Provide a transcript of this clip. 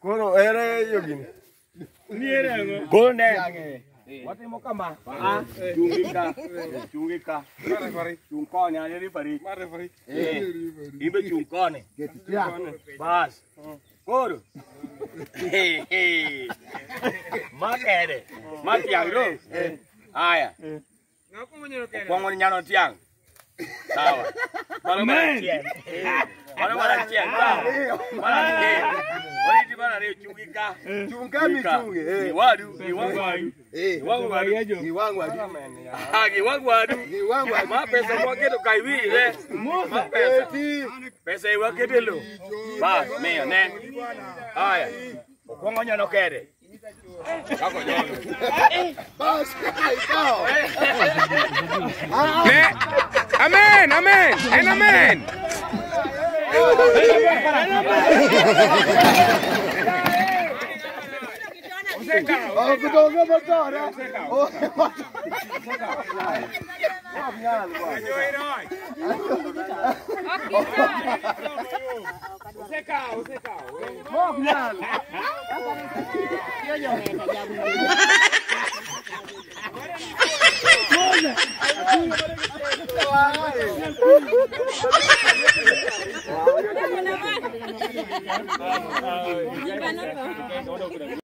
Koro ere yogini. Koro ne. Watimo kama. Chungi ka. Chungi ka. Chung koni ane rifari. Imbe chung koni. Bas. Koro. Ma kede. Ma tiang do. Aya. Okwongo ni nyano tiang. Sawa. Mano mar achiel. Mano mar achiel. Mar ariyo. Oriti mar ariyo chungi ka. Chung ka michunge. Ni wadu, ni wangu wadu. Ni wangu wadu. Ni wangu wadu. Ah, gi wangu wadu. Ni wangu wadu. Ma pesa mwaketo ka iwire. Ma pesa. Pesa iwakete lo. Bas, miyo ne. Aya. Okwongo nyono kede. Kako nyono. Bas, ikawo. Ne. Amen, amen, en amen. Oh, kutoka motora. Oh,